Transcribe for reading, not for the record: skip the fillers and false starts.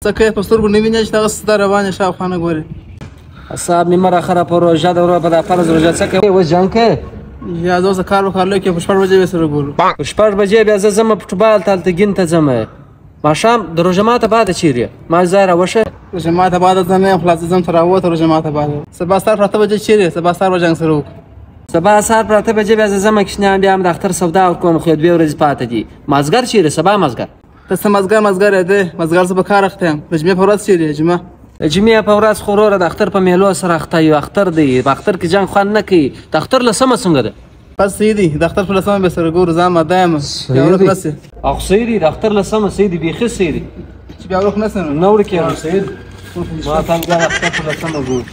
څه کوې په سترګو نه وینې چې دغه ستا روان یې شاوخوا نه ګورې. حساب مې مه راخره په روژه د وروره په دا فرض روژه څه کوې اوس جنګ کوې؟ یا زه اوس کار وکړ لوی کې په 6 بجې به سره ګورو. په 6 بجې بیا زه ځم فوټبال ته هلته ګین ته ځم. ماښام د روژه ماته باده چېرې یې؟ ما ځای راوښیه. روژه ماته باده زه نه یم خو لا زه ځم ته راووته روژه ماته باده. سبا سهار پر 8 بجې چېرې یې؟ سبا سهار به جنګ سره وکړو. سبا سهار پر 8 بجې بیا زه ځم کوچنیان بیا هم د اختر سودا ورکوم خو 2 ورځې پاته دي. مازګر چېرې؟ سبا مازګر. ته څه مازګر مازګر یې دی؟ مازګر زه په کار اخته یم. د جمعې په ورځ چېرې یې؟ جمعه د جمعې په ورځ خو وروره د اختر په میلو سره اخته یو. اختر دی، په اختر کې جنګ خوند نه کوي. د اختر لسمه څنګه ده؟ بس صحیح دی، د اختر په لسمه به سره ګورو. زه اماده یم، بیا ورک نه سې. او صحیح دی، د اختر لسمه صحیح دی، بیخي صحیح دی چې بیا ورک نه سې. نو نه ورکېږم. صحیح دی، ما ته هم بیا د اختر په لسمه ګورو.